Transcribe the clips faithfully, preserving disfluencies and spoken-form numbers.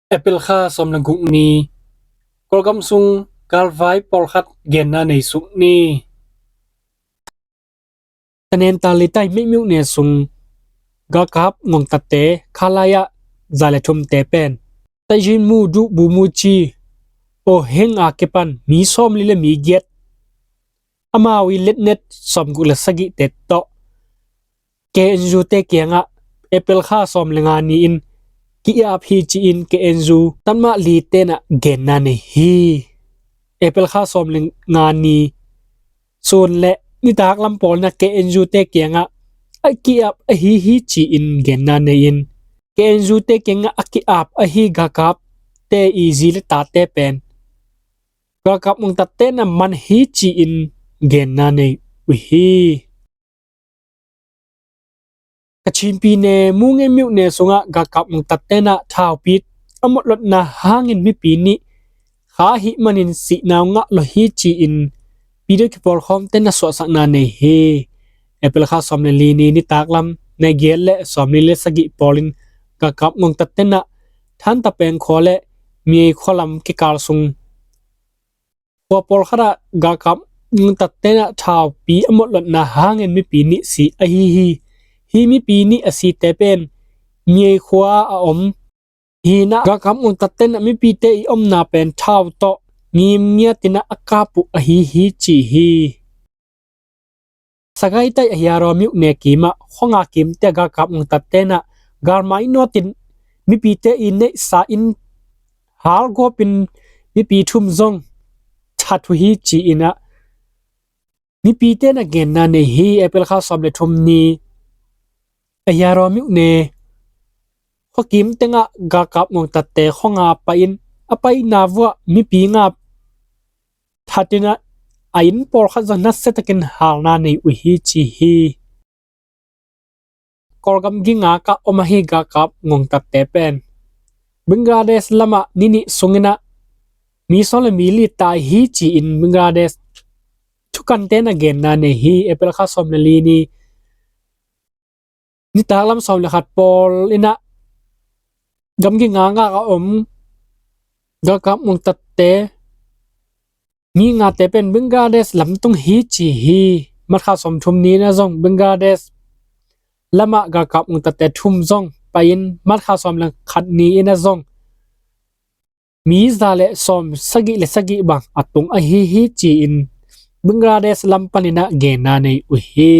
April kha sawm le guk ni, Kawlgam sung galvai pawlkhat genna nei suk ni. Tanentali tai Mihmyuh ne sung galkap ngongtatte khalai ah za le thumte pen Taijin Mu, Duh Bu, Mu Ci, Aw Heng a kipan mi sawmli le mi giat, amau i letnet sawmguk le sagihte tawh K N U te kiangah April kha sawm le nga ni-in ki-ap hi ci-in K N U tanmah li tenah genna nei hi. April kha sawm le nga ni sun le nitak lam pawl inah K N U te kiangah a ki-ap ahi hi ci-in genna nei-in, K N U te kiangah a ki-ap ahi galkapte i zi le tate pen galkap ngongtatte na man hi ci-in genna nei uh hi. Kachin pi ne Munge Myuh ne sungah galkap ngongtatte na thaupi a motlotna hangin mipi nih kha ahih manin sihnau ngah lo hi ci-in video kipawlkhawmte na suahsakna nei hi. April kha sawm le li ni nitak lam nai giat le sawmli le sagih pawlin galkap ngongtatte na Thanta Peng khua le Miei khua lam kikal sung khua pawlkhat ah galkap ngongtatte na thaupi a motlotna hangin mipi nih si ahi hi. Hi mipi nih a site pen Miei khua a om hi inah galkap ngongtatte na mipite i omna pen thau tawh ngim ngiat inah a kap uh ahi hi ci hi. Sagaing tai Ahiraw Myuh ne kimah khonga kimte galkap ngongtatte na galmai nawtin mipite i neihsa in halgawpin mipi thum zong that uh hi ci-inah mipite na genna nei hi. April kha sawm le thum ni Ahiraw Myuh ne khuakim tengah galkap ngongtatte khonga pai-in a paina vuah mipi nga that inah a inn pawlkhat zong nasiatakin halna nei uh hi ci hi. Kawlgam gingak ah om ahi galkap ngongtatte pen Bangladesh lamah ni nih sunginah mi sawm le mi li tai hi ci-in Bangladesh thukante na genna nei hi. April kha sawm le li ni nitak lam sawm le khat pawl inah gam gingak ah a om galkap ngongtatte mi ngate pen Bangladesh lam tung hi ci hi. March kha sawm thum ni inah zong Bangladesh lamah galkap ngongtatte thum zong pai-in March kha sawm le khat ni inah zong mi za le sawm sagih le sagih bang a tung ahi hi ci-in Bangladesh lam paninah genna nei uh hi.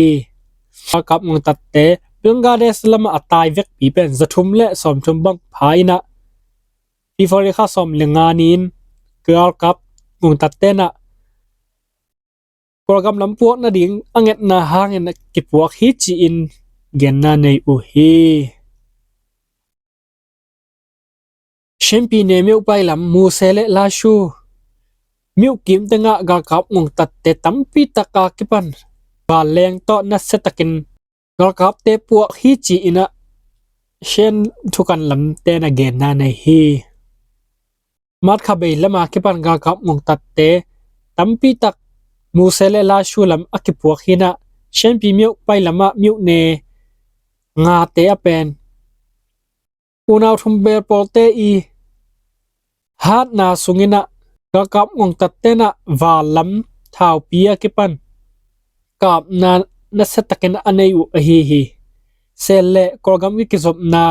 Galkap ngongtatte Bangladesh lamah a tai vekpi pen za thum le sawm thum bang pha inah February kha sawm le nga ni-in galkap ngongtatte na Kawlgam lam puak nading a ngetna hangin a kipuak hi ci-in genna nei uh hi. Shan pi ne Myouk pai lam Muse le Lashu Myouk kim tengah galkap ngongtatte tampi taka kipan vanleng tawh nasiatakin galkapte puak hi ci-inah Shan thukan lamte na genna nei hi. March kha bei lama kipan galkap ngongtatte tampi tak Muse le Lashu lam a kipuak hi inah Shan pi Myouk pai lamah Myouk ne ngate a pen unau thum bel pawlte i hatna sunginah galkap ngongtatte na vanlam thaupi a kipan kapna nasiatakin a nei uh ahi hi. Sel le Kawlgam kizopna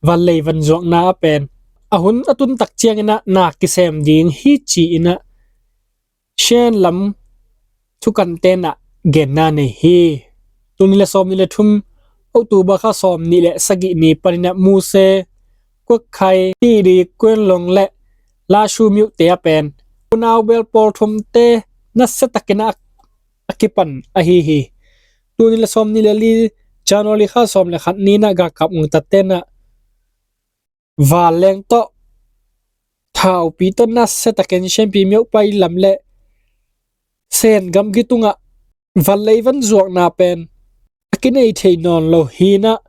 vanlei vanzuakna a pen a hun a tuntak cianginah na kisem ding hi ci-inah Shan lam thukante na genna nei hi. Tuni le sawm ni le thum October kha sawm ni le sagih ni paninah Muse, Kuakkhai, Tidi, Kuenlong le Lashu Myoukte a pen unau bel pawl thumte nasiatakin a kipan ahi hi. Tuni le sawm ni le li January kha sawm le khat ni inah galkap ngongtatte na vanleng tawh thaupi tawh nasiatakin Shan pi Myouk pai lam le Sen gamgi tungah vanlei vanzuakna pen a kinei thei nawn lo hi inah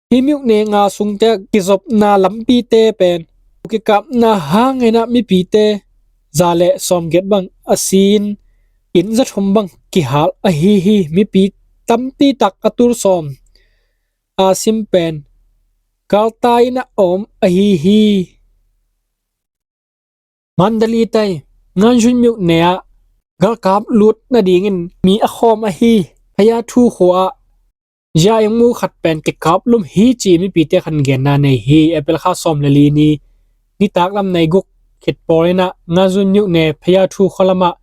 hi Myouk ne nga sungte kizopna lampite pen kikapna hanginah mipite za le sawmgiat bang a si-in inn za thum bang kihal ahi hi. Mipi tampi tak a tul sawm a sim pen galtai inah a om ahi hi. Mandalay tai Nganjun myone ah galkap lut nadingin mi a khawm ahi Phayathu khua ah Zia Eng Mu khat pen kikap lum hi ci mipite khat in genna nei hi. April kha sawm le li ni nitaklam nai guk khit pawl in ah Nganjun myone Phayathu khua lamah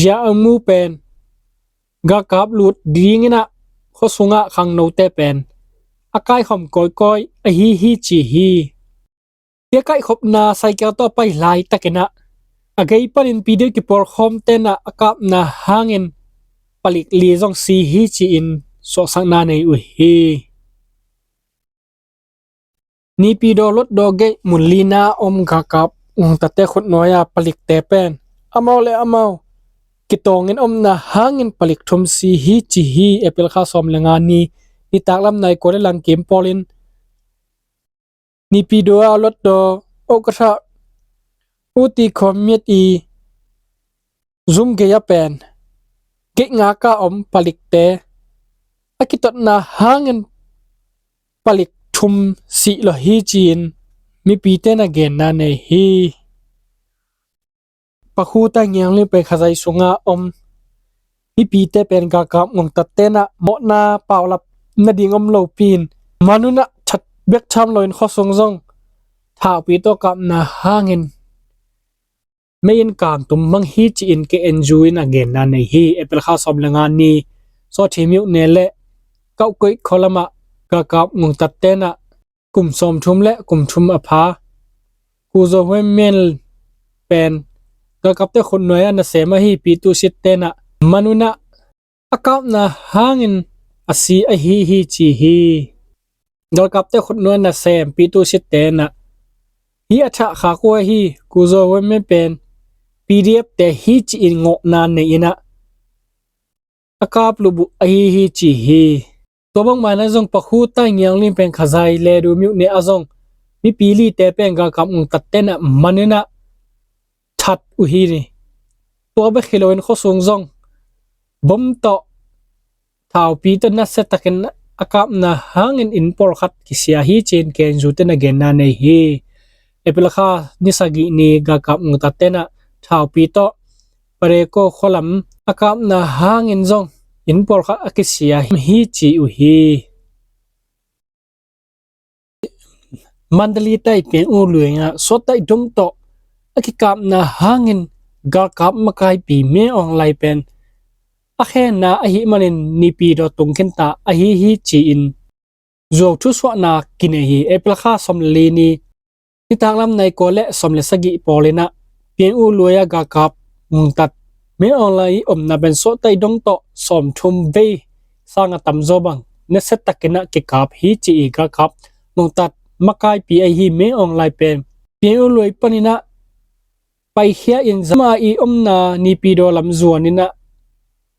Zia Eng Mu pen galkap lut dingin ah khua sungah khangnote pen a kaikhawm kawikawi ahi hi ci hi. Hih a kaihkhopna cycle tawh a pai laitakin ah a gei panin P D F kipawlkhawmte in ah a kapna hangin palik li zong si hi ci-in suahsakna nei uh hi. Naypyidaw Lotdaw gei mun lina om galkap ngungtatte khutnuai a palikte pen amau le amau kitawngin omna hangin palik thum si hi ci hi. April kha sawm le nga ni nitaklam nai kua le lang kim pawlin Naypyidaw a Lotdaw Ukhrul U T Khawm Myat i zum gei a pen gei ngaka om palikte a kitotna hangin palik thum si lo hi ci-in mipite in a genna nei hi. Pakhu tai ngiangling pen khazai sunga om mipite pen galkap ngungtatte in ah mawhna paulap nading om lopi in manun ah that bek tham loin khua sung zong thaupi tawh kapna hangin mei in kamtum mang hi ci-in K N U in a genna nei hi. April kha sawm le nga ni Sawhthi myone le Kawkaw khua lamah galkap ngungtatte in ah kum sawmthum le kum thum a pha Kyaw Zaw Hway Myaing pen galkapte khutnuai a nasem ahi Pyu Thu Sit te in ah manun ah a kapna hangin a si ahi hi ci hi. Galkapte khutnuai a nasem Pyu Thu Sit te in ah hih a thah khak uh ahi Kyaw Zaw Hway Myaing pen P D F te hi ci-in ngawhna nei in ah a kap lup uh ahi hi ci hi. Tua bangmah in ah zong Pakhu tai ngiangling pen khazai Laredo myone ah zong mipi lite pen galkap ngungtatte in ah manun ah that uh hi ni. Tua bek hi loin khua sung zong bom tawh thaupi tawh nasia takin a kapna hangin inn pawlkhat kisia hi ci-in K N U te in a genna nei hi. April kha ni sagih ni galkap ngungtatte in ah thaupi tawh Parekho khua lam a kapna hangin zong inn pawlkhat a kisia hi ci uh hi. Mandalay tai Pyongyul luai ah suahtaih dong tawh a kikapna hangin galkap makaipi Min Aung Hlaing pen a khenna ahih manin Naypyidaw tung khinta ahi hi ci-in zuau thusuahna kinei hi. April kha sawm le li ni nitaklam nai kua le sawm le sagih pawl in ah Pyongyul luai ah galkap ngungtat Min Aung Hlaing i omna pen suahtaih dong tawh sawmthum vei sang a tamzaw bang nasia takin ah kikap hi ci hi. Galkap ngungtat makaipi ahi Min Aung Hlaing pen Pyongyul luai panin ah paikhia in zama i omna Naypyidaw lam zuan in ah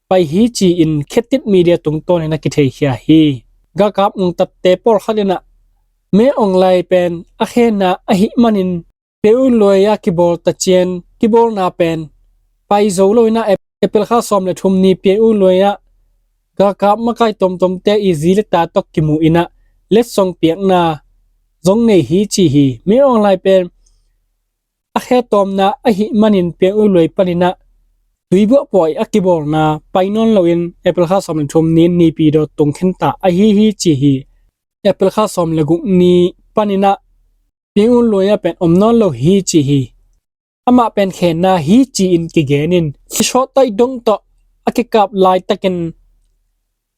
pai hi ci-in khit in media tungtawn in a kitheikhia hi. Galkap ngungtatte pawlkhat in ah Min Aung Hlaing pen a khenna ahih manin Pyongyul luai a kibawl tacian kibawlna pen pai zo lo in ah April kha sawm le thum ni Pyongyul luai ah galkap makai tomtomte i zi le ta tawh kimu in ah letsong piakna zong nei hi ci hi. Min Aung Hlaing pen a khe tawmna ahih manin Pyongyul luai panin ah tuibuah pawi a kibawlna pai nawn loin April kha sawm le thum ni Naypyidaw tung khinta ahi hi ci hi. April kha sawm le guk ni panin ah Pyongyul luai ah pen om nawn lo hi ci hi. Amah pen khenna hi ci-in kigen in suahtaih dong tawh a kikap laitakin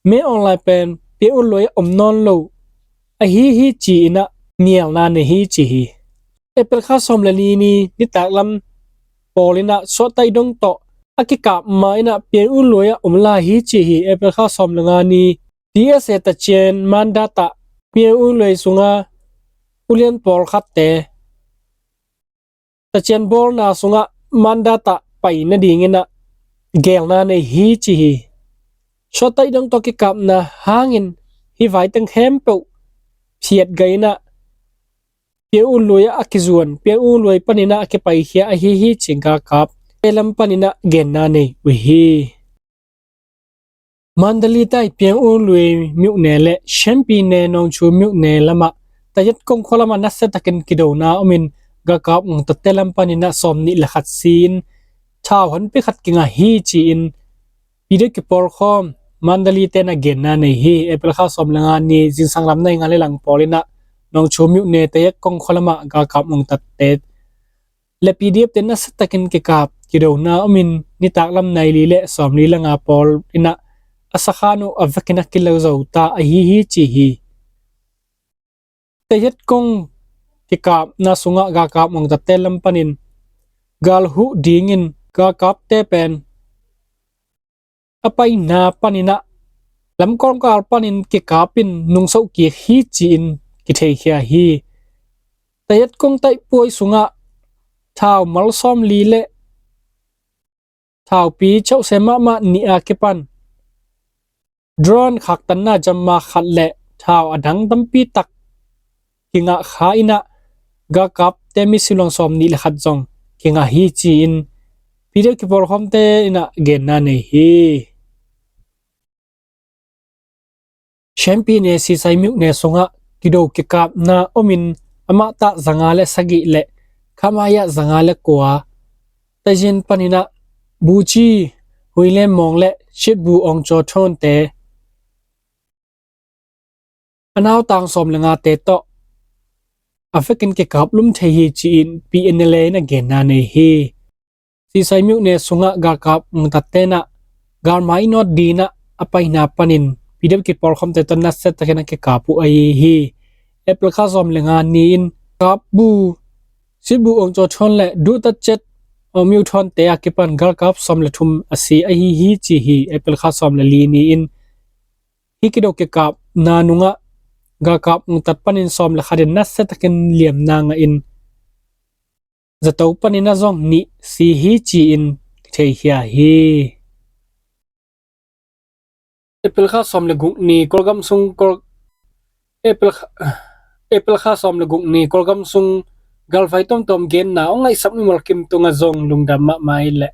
Min Aung Hlaing pen Pyongyul luai ah om nawn lo ahi hi ci-in ah nialna nei hi ci hi. April kha sawm le li ni nitaklam pawl in ah suahtaih dong tawh a kikap ma in ah Pyongyul luai ah om lai hi ci hi. April kha sawm le nga ni T S A tacian mandat ah Pyongyul luai sunga ulian pawlkhatte tacian bawlna sungah mandat ah pai nadingin ah geelna nei hi ci hi. Suahtaih dong tawh kikapna hangin hih vaiteng khempeuh phiat gah in ah Pyongyul luai ah a kizuan Pyongyul luai panin ah a kipaikhia ahi hi ci galkap te lam panin ah genna nei uh hi. Mandalay tai Pyongyul luai myone le Shenpi ne Nongchu myone lamah Tayat kong khua lamah nasia takin kidona om in galkap ngongtatte lam panin ah sawm nih le khat si-in thau honpi khat kingah hi ci-in P D F kipawlkhawm Mandalay te in ah genna nei hi. April kha sawm le nga ni zingsang lam nai nga le lang pawl in ah Nongchu myone Tayet kong khua lamah galkap ngongtatte le P D F te nasia takin kikap kidona omin nitak lam nai li le sawm li le nga pawl in ah a sakhan uh a vekin a kilo zo ta ahi hi ci hi. Tayet kong kikapna sungah galkap ngongtatte lam panin gal huh dingin galkapte pen a paina panin ah lamkawngkal panin kikapin nungsoh kik hi ci-in kitheikhia hi. Tayet kong taihpuai sungah thau mal sawm li le thaupi chauhse mahmah nih a kipan drone khaktanna jamma khat le thau a dang tampi tak kingah kha in ah galkapte missile luang sawm nih le khat zong kingah hi ci-in P D F kipawlkhawmte in ah genna nei hi. Shan Pyi Ne Sisai myone sungah kido kikapna omin amah tah zanga le sagih le khamaya zanga le kua Taizin panin ah Buchi, Huilem Mong le Shitbu Ongcho Thon te a nautang sawm le ngate tawh a vekin kikap lum thei hi ci-in P N L A in a genna nei hi. Sisai myone sungah galkap ngongtatte in ah galmai nawt dingin ah a paina panin P D F kipawlkhawmte tawh nasia takin a kikap uh ahi hi. April kha sawm le nga ni-in kap bu Shitbu Ongcho Thon le duhtat chet Ongmyo Thon te a kipan galkap sawm le thum a si ahi hi ci hi. April kha sawm le li ni-in hih kido kikapna nungah galkap ngongtat panin sawm le khat in nasia takin liamna ngahin zato panin a zong nih si hi ci-in kitheikhia hi. April kha sawm le guk ni Kawlgam sung Kawl April kha, April kha sawm le guk ni Kawlgam sung galvai tawmtawm genna hong ngaihsak mimal kim tungah zong lungdam mahmah hi leh